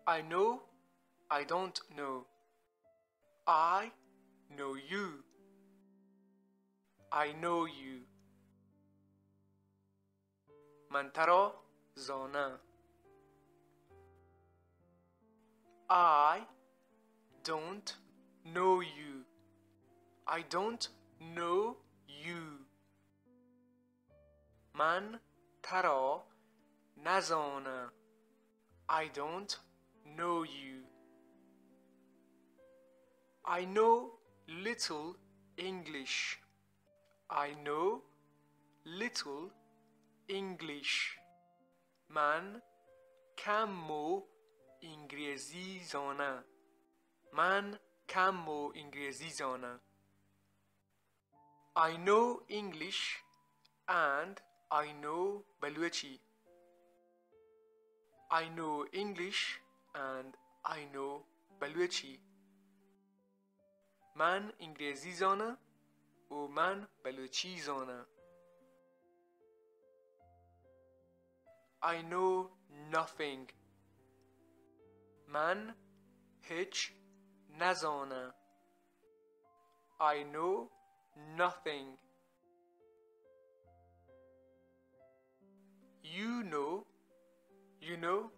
I know, I don't know. I know you. I know you. من ترا زاناں. I don't know you. I don't know you. من ترا نزاناں. I don't know you. I know little English. I know little English. من کمو انگریزی زاناں. من کمو انگریزی زاناں. I know English and I know Balochi. I know English and I know Balochi. من انگریزی زاناں و من بلوچی زاناں. I know nothing. من هچ نزاناں. I know nothing. You know, you know.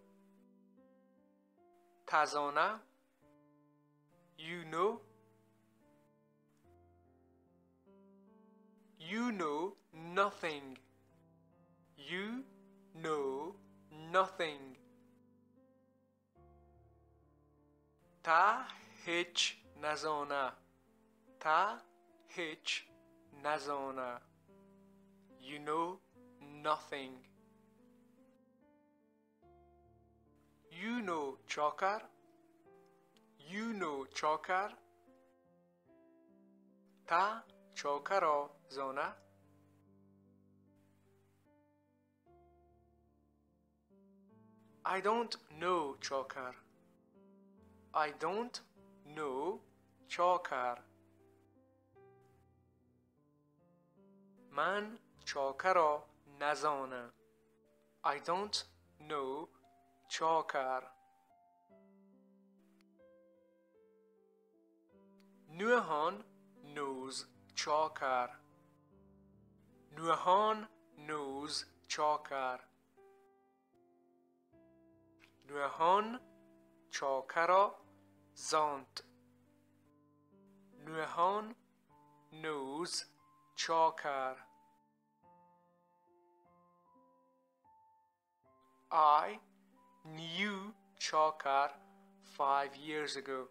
تزاناں. You know. You know nothing. You know nothing. تہ هچ نزاناں. تہ هچ نزاناں. You know nothing. You know Chakar. You know چاکر. تہ چاکر ءَ زاناں. I don't know Chakar. I don't know چاکر. من چاکر ءَ نزاناں. I don't know چاکر. نوحان knows چاکر. نوحان knows چاکر. نوحان چاکر ءَ زانت. نوحان knows چاکر. I knew Chakar five years ago.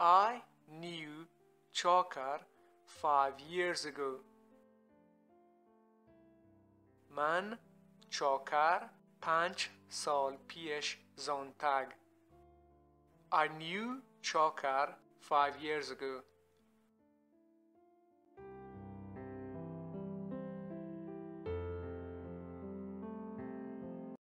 I knew Chakar five years ago. من چاکر پنج سال پیش زانتگ. I knew Chakar five years ago.